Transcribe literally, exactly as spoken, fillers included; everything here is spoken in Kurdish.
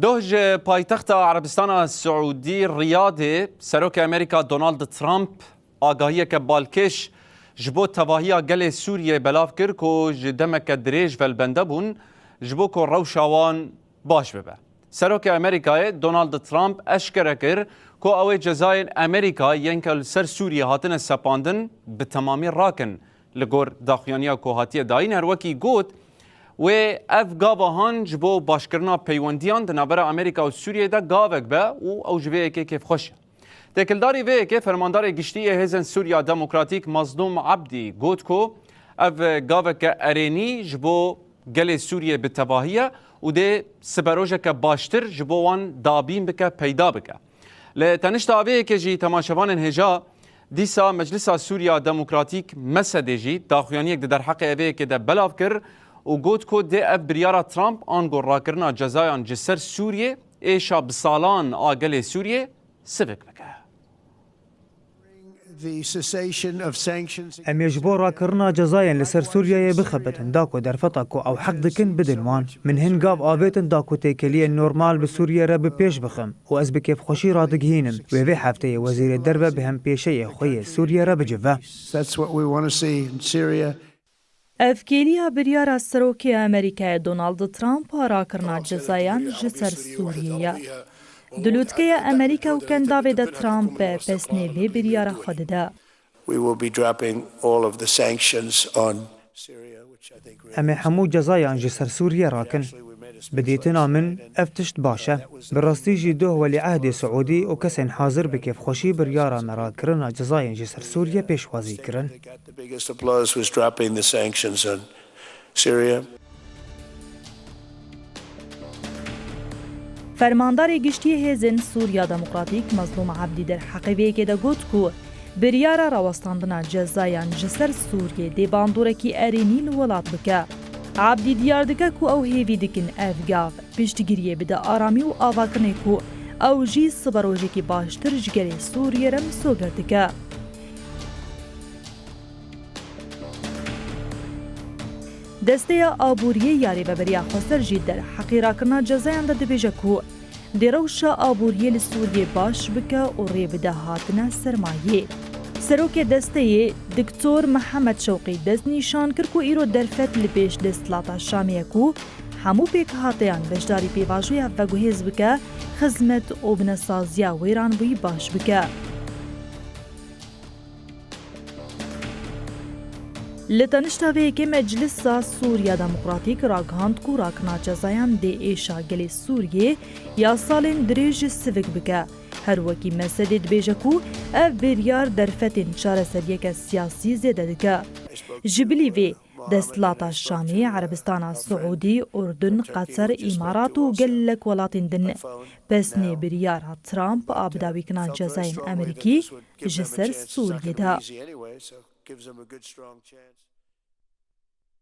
Doh ji paytexta Erebistana Siûdî Riyadê, Serokê Amerîka Donald Trump agahiyeke balkêş ji bo tevahiya gelê Sûriyê belav kir ku ji demeke dirêj ve li bende bûn, ji bo ku rewşa wan baş bibe. Serokê Amerîkayê Donald Trump eşkere kir ku ew ê cezayên Amerîka yên ku li ser Sûriyê hatine sepandin bi temamî rakin. Li gor daxuyaniya ku hatiye dayîn, her wekî got, wê ev gava han ji bo başkirina peywendiyan di navbera Amerîka û Sûriyê de gavek be û ew ji vê yekê kêfxweş e. Têkildarî vê yekê, Fermandarê Giştî yê Hêzên Sûriya Demokratîk Mazlûm Abdî got ku ev gaveke erênî ji bo gelê Sûriyê bi tevahî ye û dê siberojeke baştir ji bo wan dabîn bike, peyda bike. Li tenişta vê yekê jî temaşevanên hêja, dîsa Meclisa Sûriya Demokratîk, mesedê jî daxuyaniyek di derheqê vê yekê de belav kir û got ku dê ev biryara Trump ango rakirina cezayan ji ser Sûriyê êşa bi salan a gelê Sûriyê sivik bike. The cessation of sanctions Em ê ji bo rakirina cezayên li ser Sûriyeyê bixebitin, da ku derfeta ku ew heq dikin bidin wan. Min hin gav avêtin da ku têkeliyên normal bi Sûriye re bi pêş bixim û ez bi kêfxweşî radigihînim wê vê hefteyê Wezîrê Derve bi hempêşeyê xwe yê Sûriye re bicive. That's what we want to see in Syria. Evkêliya biryara Serokê Amerîkayê Donald Trump a rakirina cezayan ji ser Sûriyê ye. Di lûtkeya Amerîka û kendavê de Trump pesnê vê biryara xwe dide. We will be dropping all of the sanctions on Syria, which I think really Em ê hemû cezayan ji ser Sûriye rakin. Bi dîtina min ev tişt baş e. Bi rastî jî doh welîehdê Siûdî û kesên hazir bi kêfxweşî biryara me rakirina cezayên ji ser Sûriye pêşwazî kirin. The biggest applause was dropping the sanctions on Syria. Fermandarê Giştî yê Hêzên Sûriya Demokratîk Mezlûm Ebdî derheqê vê yekê de got ku biryara rawestandina cezayan ji ser Sûriyê dê bandorekî erênî li welat bike. Ebdî diyar dike ku ew hêvî dikin ev gav piştgiriyê bide aramî û avakirinê ku ew jî siberojekî baştir ji gelê Sûriyê re misoger dike. Desteya Aboriyê ya Rêveberiya Xweser jî derheqê rakirina cezayan de dibêje ku dê rewşa aboriyê li Sûriyê baş bike û rê bide hatina sermayê. Serokê desteyê Doktor Mihemed Şewqî destnîşan kir ku îro derfet li pêş desthilata Şamê ye ku hemû pêkhateyan beşdarî pêvajoya veguhêz bike, xizmet û binesaziya wêranbûyî baş bike. Li tenişta vê yekê Meclisa Sûriya Demokratîk ragihand ku rakirina cezayan dê êşa gelê Sûriyê ya salên dirêj sivik bike. Her wekî mesedê dibêje ku ev biryar derfetên çareseriyeke siyasî zêde dike. Ji bilî vê, desthilata Şamê, Erebistana Siûdî, Urdun, Qeter, Îmarat û gelek welatên din pesnê biryara Trump a bidawîkirina cezayên Amerîkî ji ser Sûriyê de.